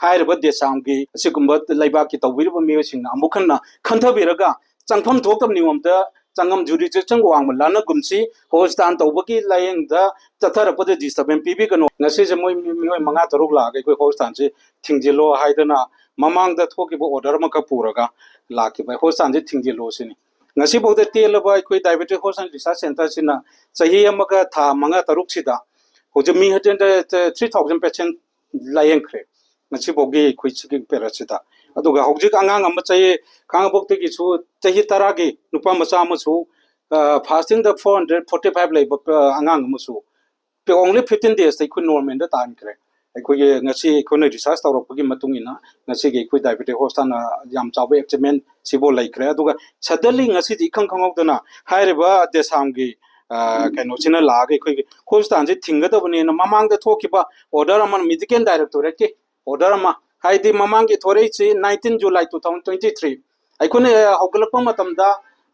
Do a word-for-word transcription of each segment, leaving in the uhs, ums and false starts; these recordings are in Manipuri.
ꯍꯥꯏꯔꯤꯕ ꯗꯦꯁꯥꯝꯒꯤ ꯑꯁꯤꯒꯨꯝꯕ ꯂꯩꯕꯥꯛꯀꯤ ꯇꯧꯕꯤꯔꯤꯕ ꯃꯤꯑꯣꯏꯁꯤꯡꯅ ꯑꯃꯨꯛ ꯍꯟꯅ ꯈꯟꯊꯕꯤꯔꯒ ꯆꯪꯐꯝ ꯊꯣꯛꯇꯕ ꯅꯤꯌꯣꯝꯗ ꯆꯪꯉꯝ ꯖꯨꯔꯤꯗꯤꯛꯁꯟ ꯋꯥꯡꯃ ꯂꯥꯟꯅꯒꯨꯝꯁꯤ꯫ ꯍꯣꯁꯄꯤꯇꯥꯜ ꯇꯧꯕꯒꯤ ꯂꯥꯏꯌꯦꯡꯗ ꯆꯠꯊꯔꯛꯄꯗ ꯗꯤꯁꯇꯔꯕꯦꯟꯁ ꯄꯤꯕꯤꯒꯅꯨ꯫ ꯉꯁꯤꯁꯦ ꯃꯣꯏ ꯃꯤꯑꯣꯏ ꯃꯉꯥ ꯇꯔꯨꯛ ꯂꯥꯛꯑꯒ ꯑꯩꯈꯣꯏ ꯍꯣꯁꯄꯤꯇꯥꯜꯁꯤ ꯊꯤꯡꯖꯤꯜꯂꯣ ꯍꯥꯏꯗꯅ ꯃꯃꯥꯡꯗ ꯊꯣꯛꯈꯤꯕ ꯑꯣꯔꯗꯔ ꯑꯃꯈꯛ ꯄꯨꯔꯒ ꯂꯥꯛꯈꯤꯕ꯫ ꯍꯣꯁꯄꯤꯇꯥꯜꯁꯤ ꯊꯤꯡꯖꯤꯜꯂꯣ ꯁꯤꯅꯤ꯫ ꯉꯁꯤꯐꯥꯎꯗ ꯇꯦꯜꯂꯕ ꯑꯩꯈꯣꯏ ꯗꯥꯏꯕꯦꯇꯤꯛ ꯍꯣꯁꯄꯤꯇꯥꯜ ꯔꯤꯁꯔꯁ ꯁꯦꯟꯇꯔꯁꯤꯅ ꯆꯍꯤ ꯑꯃꯒ ꯊꯥ ꯃꯉꯥ ꯇꯔꯨꯛꯁꯤꯗ ꯍꯧꯖꯤꯛ ꯃꯤ ꯍꯟꯗ꯭ꯔꯦꯠ ꯊ꯭ꯔꯤ ꯊꯥꯎꯖꯟ ꯄꯦꯁꯦꯟ ꯂꯥꯏꯌꯦꯡꯈ꯭ꯔꯦ꯫ ꯉꯁꯤꯐꯥꯎꯒꯤ ꯑꯩꯈꯣꯏ ꯁꯤꯒꯤ ꯄꯦꯔꯠꯁꯤꯗ꯫ ꯑꯗꯨꯒ ꯍꯧꯖꯤꯛ ꯑꯉꯥꯡ ꯑꯃ ꯆꯍꯤ, ꯈꯥꯉꯕꯣꯛꯇꯒꯤꯁꯨ ꯆꯍꯤ ꯇꯔꯥꯒꯤ ꯅꯨꯄꯥ ꯃꯆꯥ ꯑꯃꯁꯨ, ꯐꯥꯁꯇꯤꯡꯗ ꯐꯣꯔ ꯍꯟꯗ꯭ꯔꯦꯠ ꯐꯣꯔꯇꯤ ꯐꯥꯏꯚ ꯂꯩꯕ, ꯑ, ꯑꯉꯥꯡ ꯑꯃꯁꯨ ꯑꯣꯡꯂꯤ ꯐꯤꯐꯇꯤꯟ ꯗꯦꯖꯇ ꯑꯩꯈꯣꯏ ꯅꯣꯔꯃꯦꯜꯗ ꯇꯥꯍꯟꯈ꯭ꯔꯦ꯫ ꯑꯩꯈꯣꯏꯒꯤ ꯉꯁꯤ ꯑꯩꯈꯣꯏꯅ ꯔꯤꯁꯔꯁ ꯇꯧꯔꯛꯄꯒꯤ ꯃꯇꯨꯡ ꯏꯟꯅ ꯉꯁꯤꯒꯤ ꯑꯩꯈꯣꯏ ꯗꯥꯏꯕꯦꯇꯤꯛ ꯍꯣꯁꯄꯤꯇꯥꯜꯅ ꯌꯥꯝ ꯆꯥꯎꯕ ꯑꯦꯆꯤꯞꯃꯦꯟ ꯁꯤꯕꯨ ꯂꯩꯈ꯭ꯔꯦ꯫ ꯑꯗꯨꯒ ꯁꯗꯟꯂꯤ ꯉꯁꯤꯗꯤ ꯏꯈꯪ ꯈꯪꯍꯧꯗꯅ ꯍꯥꯏꯔꯤꯕ ꯗꯦꯁꯥꯝꯒꯤ, ꯑ, ꯀꯩꯅꯣꯁꯤꯅ ꯂꯥꯛꯑꯒ ꯑꯩꯈꯣꯏꯒꯤ ꯍꯣꯁꯄꯤꯇꯥꯜꯁꯤ ꯊꯤꯡꯒꯗꯕꯅꯦꯅ ꯃꯃꯥꯡꯗ ꯊꯣꯛꯈꯤꯕ ꯑꯣꯔꯗꯔ ꯑꯃꯅ ꯃꯦꯗꯤꯀꯦꯜ ꯗꯥꯏꯔꯦꯛꯇꯣꯔꯦꯠꯀꯤ ꯑꯣꯔꯗꯔ ꯑꯃ, ꯍꯥꯏꯗꯤ ꯃꯃꯥꯡꯒꯤ ꯊꯣꯔꯛꯏꯁꯤ nineteen July two thousand twenty three. ꯑꯩꯈꯣꯏꯅ ꯍꯧꯒꯠꯂꯛꯄ ꯃꯇꯝꯗ,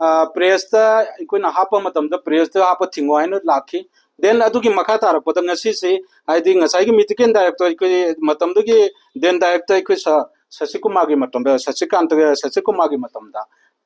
ꯑ, ꯄ꯭ꯔꯦꯁꯇ ꯑꯩꯈꯣꯏꯅ ꯍꯥꯞꯄ ꯃꯇꯝꯗ ꯄ꯭ꯔꯦꯁꯇ ꯍꯥꯞꯄ ꯊꯤꯡꯉꯣ ꯍꯥꯏꯅ ꯂꯥꯛꯈꯤ꯫ ꯗꯦꯟ ꯑꯗꯨꯒꯤ ꯃꯈꯥ ꯇꯥꯔꯛꯄꯗ ꯉꯁꯤꯁꯤ, ꯍꯥꯏꯗꯤ ꯉꯁꯥꯏꯒꯤ ꯃꯦꯗꯤꯀꯦꯜ ꯗꯥꯏꯔꯦꯛꯇꯣꯔ ꯑꯩꯈꯣꯏ ꯃꯇꯝꯗꯨꯒꯤ ꯗꯦꯟ ꯗꯥꯏꯔꯦꯛꯇꯔ ꯑꯩꯈꯣꯏ ꯁ-, ꯁꯁꯤꯀꯨꯃꯥꯔꯒꯤ ꯃꯇꯝꯗ, ꯁꯁꯤꯀꯥꯟꯇ, ꯁꯁꯤꯀꯨꯃꯥꯔꯒꯤ ꯃꯇꯝꯗ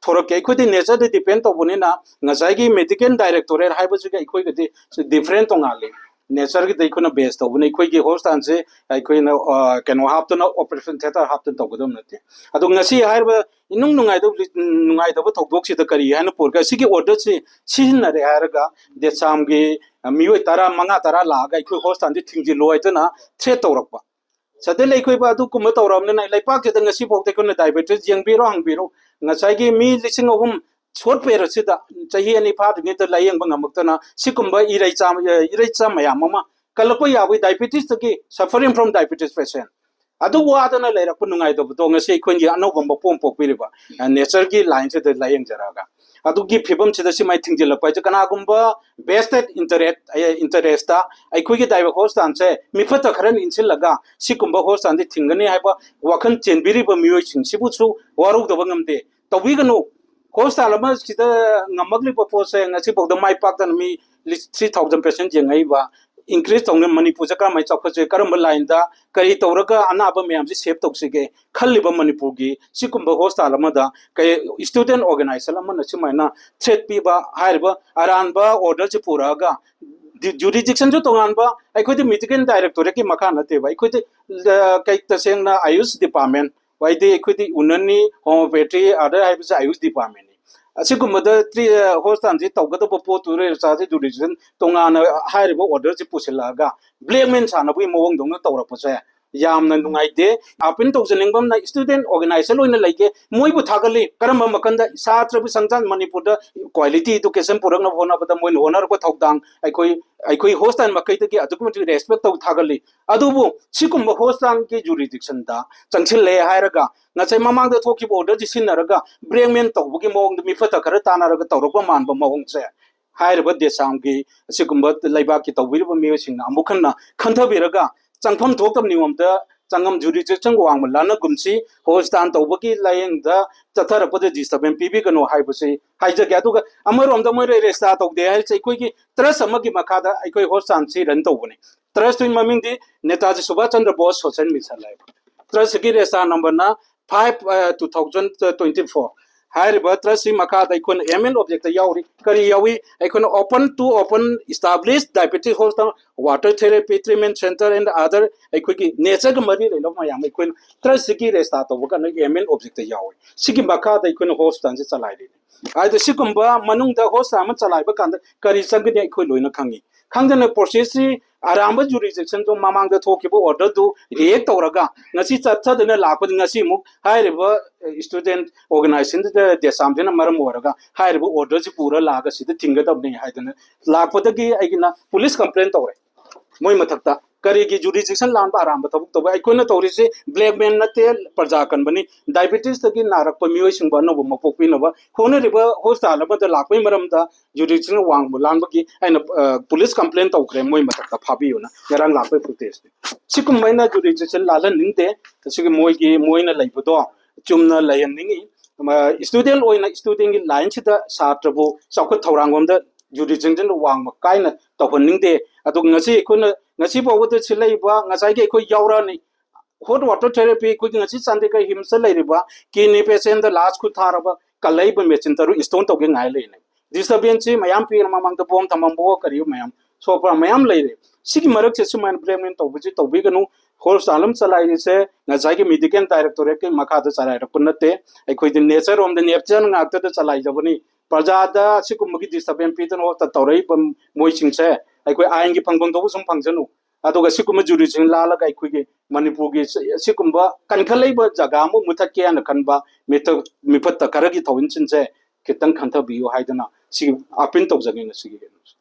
ꯊꯣꯔꯛꯀꯦ꯫ ꯑꯩꯈꯣꯏꯗꯤ ꯅꯦꯆꯔꯗ ꯗꯤꯄꯦꯟ ꯇꯧꯕꯅꯤꯅ ꯉꯁꯥꯏꯒꯤ ꯃꯦꯗꯤꯀꯦꯜ ꯗꯥꯏꯔꯦꯛꯇꯣꯔꯦꯠ ꯍꯥꯏꯕꯁꯤꯒ ꯑꯩꯈꯣꯏꯒꯗꯤ ꯗꯤꯐ꯭ꯔꯦꯟ ꯇꯣꯉꯥꯜꯂꯤ꯫ ꯅꯦꯆꯔꯒꯤꯗ ꯑꯩꯈꯣꯏꯅ ꯕꯦꯁ ꯇꯧꯕꯅꯤ꯫ ꯑꯩꯈꯣꯏꯒꯤ ꯍꯣꯁꯄꯤꯇꯥꯜꯁꯦ ꯑꯩꯈꯣꯏꯅ, ꯑ, ꯀꯩꯅꯣ ꯍꯥꯞꯇꯅ, ꯑꯣꯄꯔꯦꯁꯟ ꯊꯤꯌꯦꯇꯔ ꯍꯥꯞꯇꯅ ꯇꯧꯒꯗꯕ ꯅꯠꯇꯦ꯫ ꯑꯗꯣ ꯉꯁꯤ ꯍꯥꯏꯔꯤꯕ ꯏꯅꯨꯡ ꯅꯨꯡꯉꯥꯏꯇꯕ, ꯅꯨꯡꯉꯥꯏꯇꯕ ꯊꯧꯗꯣꯛꯁꯤꯗ ꯀꯔꯤ ꯍꯥꯏꯅ ꯄꯨꯔꯒ ꯁꯤꯒꯤ ꯑꯣꯔꯗꯔꯁꯤ ꯁꯤꯖꯤꯟꯅꯔꯦ ꯍꯥꯏꯔꯒ ꯗꯦꯁꯥꯝꯒꯤ, ꯑ, ꯃꯤꯑꯣꯏ ꯇꯔꯥ, ꯃꯉꯥ ꯇꯔꯥ ꯂꯥꯛꯑꯒ ꯑꯩꯈꯣꯏ ꯍꯣꯁꯄꯤꯇꯥꯜꯁꯤ ꯊꯤꯡꯖꯤꯜꯂꯣ ꯍꯥꯏꯗꯅ ꯊ꯭ꯔꯦꯠ ꯇꯧꯔꯛꯄ꯫ ꯁꯗꯟꯂꯤ ꯑꯩꯈꯣꯏꯕꯨ ꯑꯗꯨꯒꯨꯝꯕ ꯇꯧꯔꯕꯅꯤꯅ ꯂꯩꯄꯥꯛꯁꯤꯗ ꯉꯁꯤꯐꯥꯎꯗ ꯑꯩꯈꯣꯏꯅ ꯗꯥꯏꯕꯦꯇꯤꯁ ꯌꯦꯡꯕꯤꯔꯣ, ꯍꯪꯕꯤꯔꯣ, ꯉꯁꯥꯏꯒꯤ ꯃꯤ ꯂꯤꯁꯤꯡ ꯑꯍꯨꯝ ꯁꯣꯔꯠ ꯄꯦꯔꯠꯁꯤꯗ ꯆꯍꯤ ꯑꯅꯤ ꯐꯥꯗ꯭ꯔꯤꯉꯩꯗ ꯂꯥꯌꯦꯡꯕ ꯉꯝꯃꯛꯇꯅ ꯁꯤꯒꯨꯝꯕ ꯏꯔꯩꯆꯥ, ꯏꯔꯩꯆꯥ ꯃꯌꯥꯝ ꯑꯃ ꯀꯜꯂꯛꯄ ꯌꯥꯕꯒꯤ diabetes ꯇꯒꯤ, suffering from diabetes patient, ꯑꯗꯨ ꯋꯥꯗꯅ ꯂꯩꯔꯛꯄ ꯅꯨꯡꯉꯥꯏꯇꯕꯗꯣ ꯉꯁꯤ ꯑꯩꯈꯣꯏꯒꯤ ꯑꯅꯧꯕ ꯃꯄꯣꯛ ꯑꯃ ꯄꯣꯛꯄꯤꯔꯤꯕ, ꯑ, ꯅꯦꯆꯔꯒꯤ ꯂꯥꯏꯟꯁꯤꯗ ꯂꯥꯌꯦꯡꯖꯔꯛꯑꯒ ꯑꯗꯨꯒꯤ ꯐꯤꯕꯝꯁꯤꯗ ꯁꯤꯃꯥꯏ ꯊꯤꯡꯖꯤꯜꯂꯛꯄ ꯍꯥꯏꯁꯦ ꯀꯅꯥꯒꯨꯝꯕ vested interest, ꯑ, interest ꯇ ꯑꯩꯈꯣꯏꯒꯤ ꯗꯥꯏꯕꯦ ꯍꯣꯁꯄꯤꯇꯥꯜꯁꯦ ꯃꯤꯐꯠꯇ ꯈꯔꯅ ꯏꯟꯁꯤꯜꯂꯒ ꯁꯤꯒꯨꯝꯕ ꯍꯣꯁꯄꯤꯇꯥꯜꯁꯦ ꯊꯤꯡꯒꯅꯤ ꯍꯥꯏꯕ ꯋꯥꯈꯜ ꯆꯦꯟꯕꯤꯔꯤꯕ ꯃꯤꯑꯣꯏꯁꯤꯡꯁꯤꯕꯨꯁꯨ ꯋꯥꯔꯧꯗꯕ ꯉꯝꯗꯦ꯫ ꯇꯧꯕꯤꯒꯅꯨ꯫ ꯍꯣꯁꯄꯤꯇꯥꯜ ꯑꯃ ꯁꯤꯗ ꯉꯝꯃꯛꯂꯤꯕ ꯄꯣꯠꯁꯦ ꯉꯁꯤꯐꯥꯎꯗ ꯃꯥꯏ ꯄꯥꯛꯇꯅ ꯃꯤ ꯂꯤ-, three thousand patient ꯌꯦꯡꯉꯛꯏꯕ, increase ꯇꯧꯅ, ꯃꯅꯤꯄꯨꯔꯁꯦ ꯀꯔꯝꯍꯥꯏꯅ ꯆꯥꯎꯈꯠꯁꯦ, ꯀꯔꯝꯕ line ꯗ ꯀꯔꯤ ꯇꯧꯔꯒ ꯑꯅꯥꯕ ꯃꯌꯥꯝꯁꯤ save ꯇꯧꯁꯤꯒꯦ ꯈꯜꯂꯤꯕ ꯃꯅꯤꯄꯨꯔꯒꯤ ꯁꯤꯒꯨꯝꯕ hospital ꯑꯃꯗ ꯀꯩ student organization ꯑꯃꯅ ꯁꯨꯃꯥꯏꯅ threat ꯄꯤꯕ ꯍꯥꯏꯔꯤꯕ ꯑꯔꯥꯟꯕ order ꯁꯦ ꯄꯨꯔꯛꯑꯒ, jurisdiction ꯁꯨ ꯇꯣꯉꯥꯟꯕ, ꯑꯩꯈꯣꯏꯗꯤ medical directorate ꯀꯤ ꯃꯈꯥ ꯅꯠꯇꯦꯕ, ꯑꯩꯈꯣꯏꯗꯤ ꯑ, ꯀꯩ ꯇꯁꯦꯡꯅ ꯑꯌꯨꯁ department, ꯍꯥꯏꯗꯤ ꯑꯩꯈꯣꯏꯗꯤ ꯎꯅꯅꯤ, homeopathy, other ꯍꯥꯏꯕꯁꯦ ꯑꯌꯨꯁ department ꯅꯤ꯫ ꯑꯁꯤꯒꯨꯝꯕꯗ ꯇ꯭ꯔꯤ-, ꯑ, hospital ꯁꯤ ꯇꯧꯒꯗꯕ ꯄꯣꯠꯇꯨ ꯔꯦꯁꯥꯁꯦ jurisdiction ꯇꯣꯉꯥꯟꯅ ꯍꯥꯏꯔꯤꯕ order ꯁꯤ ꯄꯨꯁꯤꯜꯂꯛꯑꯒ blackmail ꯁꯥꯟꯅꯕꯒꯤ ꯃꯑꯣꯡꯗꯧꯅ ꯇꯧꯔꯛꯄꯁꯦ ꯌꯥꯝꯅ ꯅꯨꯡꯉꯥꯏꯇꯦ꯫ Appeal ꯇꯧꯖꯅꯤꯡꯕ ꯑꯃꯅ student organization ꯑꯣꯏꯅ ꯂꯩꯒꯦ, ꯃꯣꯏꯕꯨ ꯊꯥꯒꯠꯂꯤ꯫ ꯀꯔꯝꯕ ꯃꯈꯜꯗ? ꯁꯥꯇ꯭ꯔꯕꯨ ꯁꯪꯁꯥꯟ ꯃꯅꯤꯄꯨꯔꯗ quality education ꯄꯨꯔꯛꯅꯕ ꯍꯣꯠꯅꯕꯗ ꯃꯣꯏꯅ ꯍꯣꯠꯅꯔꯛꯄ ꯊꯧꯗꯥꯡ ꯑꯩꯈꯣꯏ, ꯑꯩꯈꯣꯏ hospital ꯃꯈꯩꯗꯒꯤ ꯑꯗꯨꯛꯀꯤ ꯃꯇꯤꯛ respect ꯇꯧ ꯊꯥꯒꯠꯂꯤ꯫ ꯑꯗꯨꯕꯨ ꯁꯤꯒꯨꯝꯕ hospital ꯒꯤ jurisdiction ꯗ ꯆꯪꯁꯤꯜꯂꯦ ꯍꯥꯏꯔꯒ ꯉꯁꯥꯏ ꯃꯃꯥꯡꯗ ꯊꯣꯛꯈꯤꯕ order ꯁꯤ ꯁꯤꯖꯤꯟꯅꯔꯒ blackmail ꯇꯧꯕꯒꯤ ꯃꯑꯣꯡꯗ ꯃꯤꯐꯠꯇ ꯈꯔ ꯇꯥꯟꯅꯔꯒ ꯇꯧꯔꯛꯄ ꯃꯥꯟꯕ ꯃꯑꯣꯡꯁꯦ ꯍꯥꯏꯔꯤꯕ ꯗꯦꯁꯥꯝꯒꯤ ꯑꯁꯤꯒꯨꯝꯕ ꯂꯩꯕꯥꯛꯀꯤ ꯇꯧꯕꯤꯔꯤꯕ ꯃꯤꯑꯣꯏꯁꯤꯡꯅ ꯑꯃꯨꯛ ꯍꯟꯅ ꯈꯟꯊꯕꯤꯔꯒ ꯆꯪꯐꯝ ꯊꯣꯛꯇꯕ ꯅꯤꯌꯣꯝꯗ ꯆꯪꯉꯝ jurisdiction ꯋꯥꯡꯃ ꯂꯥꯟꯅꯒꯨꯝꯁꯤ, hospital ꯇꯧꯕꯒꯤ ꯂꯥꯏꯌꯦꯡꯗ ꯆꯠꯊꯔꯛꯄꯗ disturbance ꯄꯤꯕꯤꯒꯅꯨ ꯍꯥꯏꯕꯁꯤ ꯍꯥꯏꯖꯒꯦ꯫ ꯑꯗꯨꯒ ꯑꯃꯔꯣꯝꯗ ꯃꯣꯏ register ꯇꯧꯗꯦ ꯍꯥꯏꯔꯤꯁꯦ ꯑꯩꯈꯣꯏꯒꯤ trust ꯑꯃꯒꯤ ꯃꯈꯥꯗ ꯑꯩꯈꯣꯏ hospital ꯁꯤ run ꯇꯧꯕꯅꯤ꯫ Trust ꯇꯨꯒꯤ ꯃꯃꯤꯡꯗꯤ ꯅꯦꯇꯥꯖꯤ ꯁꯨꯚꯥꯁ ꯆꯟꯗ꯭ꯔ ꯕꯣꯁ social mission ꯍꯥꯏꯕ꯫ Trust ꯁꯤꯒꯤ register number ꯅ five, ꯑ, two thousand twenty four꯫ ꯍꯥꯏꯔꯤꯕ trust ꯁꯤ ꯃꯈꯥꯗ ꯑꯩꯈꯣꯏꯅ M N object ꯇ ꯌꯥꯎꯔꯤ꯫ ꯀꯔꯤ ꯌꯥꯎꯏ? ꯑꯩꯈꯣꯏꯅ open to open established diabetes hospital, water therapy treatment center and other ꯑꯩꯈꯣꯏꯒꯤ nature ꯒ ꯃꯔꯤ ꯂꯩꯅꯕ ꯃꯌꯥꯝ ꯑꯩꯈꯣꯏꯅ trust ꯁꯤꯒꯤ register ꯇꯧꯕ ꯀꯥꯟꯗ M N object ꯇ ꯌꯥꯎꯏ꯫ ꯁꯤꯒꯤ ꯃꯈꯥꯗ ꯑꯩꯈꯣꯏꯅ hospital ꯁꯦ ꯆꯂꯥꯏꯔꯤꯅꯤ꯫ ꯍꯥꯏꯗꯤ ꯁꯤꯒꯨꯝꯕ ꯃꯅꯨꯡꯗ hospital ꯑꯃ ꯆꯂꯥꯏꯕ ꯀꯥꯟꯗ ꯀꯔꯤ ꯆꯪꯒꯅꯤ ꯑꯩꯈꯣꯏ ꯂꯣꯏꯅ ꯈꯪꯉꯤ꯫ ꯈꯪꯗꯅ process ꯁꯤ ꯑꯔꯥꯟꯕ jurisdiction ꯗꯣ ꯃꯃꯥꯡꯗ ꯊꯣꯛꯈꯤꯕ order ꯗꯨ react ꯇꯧꯔꯒ ꯉꯁꯤ ꯆꯠꯊꯗꯅ ꯂꯥꯛꯄꯗ ꯉꯁꯤ ꯑꯃꯨꯛ ꯍꯥꯏꯔꯤꯕ student organization ꯗꯨꯗ ꯗꯦꯁꯥꯝꯁꯤꯅ ꯃꯔꯝ ꯑꯣꯏꯔꯒ ꯍꯥꯏꯔꯤꯕ order ꯁꯤ ꯄꯨꯔ ꯂꯥꯛꯑꯒ ꯁꯤꯗ ꯊꯤꯡꯒꯗꯕꯅꯤ ꯍꯥꯏꯗꯅ ꯂꯥꯛꯄꯗꯒꯤ ꯑꯩꯒꯤꯅ police complaint ꯇꯧꯔꯦ ꯃꯣꯏ ꯃꯊꯛꯇ꯫ ꯀꯔꯤꯒꯤ jurisdiction ꯂꯥꯟꯕ ꯑꯔꯥꯟꯕ ꯊꯕꯛ ꯇꯧꯕ? ꯑꯩꯈꯣꯏꯅ ꯇꯧꯔꯤꯁꯤ blackmail ꯅꯠꯇꯦ, ꯄ꯭ꯔꯖꯥ ꯀꯟꯕꯅꯤ꯫ Diabetes ꯇꯒꯤ ꯅꯥꯔꯛꯄ ꯃꯤꯑꯣꯏꯁꯤꯡꯕꯨ ꯑꯅꯧꯕ ꯃꯄꯣꯛ ꯄꯤꯅꯕ ꯍꯣꯠꯅꯔꯤꯕ hospital ꯑꯃꯗ ꯂꯥꯛꯄꯒꯤ ꯃꯔꯝꯗ jurisdiction ꯋꯥꯡꯃ ꯂꯥꯟꯕꯒꯤ ꯑꯩꯅ, ꯑ, police complaint ꯇꯧꯈ꯭ꯔꯦ ꯃꯣꯏ ꯃꯊꯛꯇ ꯐꯥꯕꯤꯌꯨꯅ꯫ ꯉꯔꯥꯡ ꯂꯥꯛꯄꯒꯤ footage ꯅꯤ꯫ ꯁꯤꯒꯨꯝꯕ ꯑꯩꯅ jurisdiction ꯂꯥꯜꯍꯟꯅꯤꯡꯗꯦ꯫ ꯁꯤꯒꯤ ꯃꯣꯏꯒꯤ, ꯃꯣꯏꯅ ꯂꯩꯕꯗꯣ ꯆꯨꯝꯅ ꯂꯩꯍꯟꯅꯤꯡꯉꯤ꯫ ꯑꯃ, student ꯑꯣꯏꯅ student ꯀꯤ line ꯁꯤꯗ ꯁꯥꯇ꯭ꯔꯕꯨ ꯆꯥꯎꯈꯠ ꯊꯧꯔꯥꯡꯂꯣꯝꯗ jurisdiction ꯋꯥꯡꯃ ꯀꯥꯏꯅ ꯇꯧꯍꯟꯅꯤꯡꯗꯦ꯫ ꯑꯗꯨꯒ ꯉꯁꯤ ꯑꯩꯈꯣꯏꯅ ꯉꯁꯤ ꯐꯥꯎꯕꯗ ꯁꯤ ꯂꯩꯔꯤꯕ ꯉꯁꯥꯏꯒꯤ ꯑꯩꯈꯣꯏ ꯌꯥꯎꯔꯛꯑꯅꯤ, ꯍꯣꯠ ꯋꯥꯇꯔ ꯊꯦꯔꯥꯄꯤ ꯑꯩꯈꯣꯏꯒꯤ ꯉꯁꯤ ꯆꯥꯟꯗꯤꯒꯔ ꯍꯤꯝꯁꯇ ꯂꯩꯔꯤꯕ ꯀꯤꯗꯅꯤ ꯄꯦꯁꯦꯟꯗ ꯂꯥꯁ ꯈꯨꯠ ꯊꯥꯔꯕ ꯀꯜꯂꯛꯏꯕ ꯃꯦꯆꯤꯟ ꯇꯔꯨꯛ ꯏꯟꯁꯇꯣꯜ ꯇꯧꯒꯦ ꯉꯥꯏ ꯂꯩꯅꯦ꯫ ꯗꯤꯁꯇꯔꯕꯦꯟꯁ ꯁꯤ ꯃꯌꯥꯝ ꯄꯤꯔ ꯃꯃꯥꯡꯗ ꯕꯣꯝ ꯊꯝꯃꯝꯕꯣ ꯀꯔꯤ ꯃꯌꯥꯝ ꯁꯣꯛꯄ ꯃꯌꯥꯝ ꯂꯩꯔꯦ꯫ ꯁꯤꯒꯤ ꯃꯔꯛꯁꯦ ꯁꯨꯃꯥꯏꯅ ꯕ꯭ꯂꯦꯛꯃꯦꯜ ꯇꯧꯕꯁꯤ ꯇꯧꯕꯤꯒꯅꯨ꯫ ꯍꯣꯁꯄꯤꯇꯥꯜ ꯑꯃ ꯆꯂꯥꯏꯔꯤꯁꯦ ꯉꯁꯥꯏꯒꯤ ꯃꯦꯗꯤꯀꯦꯜ ꯗꯥꯏꯔꯦꯛꯇꯣꯔꯦꯠꯀꯤ ꯃꯈꯥꯗ ꯆꯂꯥꯏꯔꯛꯄ ꯅꯠꯇꯦ꯫ ꯑꯩꯈꯣꯏꯗꯤ ꯅꯦꯆꯔ ꯔꯣꯝꯗ ꯅꯦꯆꯔ ꯉꯥꯛꯇꯗ ꯆꯂꯥꯏꯖꯕꯅꯤ꯫ ꯄ꯭ꯔꯖꯥꯗ ꯁꯤꯒꯨꯝꯕꯒꯤ ꯗꯤꯁꯇꯔꯕꯦꯟꯁ ꯄꯤꯗꯅ ꯍꯣꯁꯇ ꯇꯧꯔꯛꯏꯕ ꯃꯣꯏꯁꯤꯡꯁꯦ ꯑꯩꯈꯣꯏ ꯑꯥꯏꯟꯒꯤ ꯐꯪꯐꯝ ꯊꯣꯛꯄ ꯁꯨꯝ ꯐꯪꯖꯅꯨ꯫ ꯑꯗꯨꯒ ꯁꯤꯒꯨꯝꯕ ꯖꯨꯔꯤꯁꯤꯡ ꯂꯥꯜꯂꯒ ꯑꯩꯈꯣꯏꯒꯤ ꯃꯅꯤꯄꯨꯔꯒꯤ ꯁꯤ- ꯁꯤꯒꯨꯝꯕ ꯀꯟꯈꯠꯂꯛꯏꯕ ꯖꯒꯥ ꯑꯃ ꯃꯨꯊꯠꯀꯦ ꯍꯥꯏꯅ ꯈꯟꯕ ꯃꯤꯊ- ꯃꯤꯐꯠꯇ ꯈꯔꯒꯤ ꯊꯧꯑꯣꯡꯁꯤꯡꯁꯦ ꯈꯤꯇꯪ ꯈꯟꯊꯕꯤꯌꯨ ꯍꯥꯏꯗꯅ ꯁꯤ ꯑꯄꯤꯜ ꯇꯧꯖꯒꯦ ꯉꯁꯤꯒꯤ ꯀꯩꯅꯣꯁꯦ꯫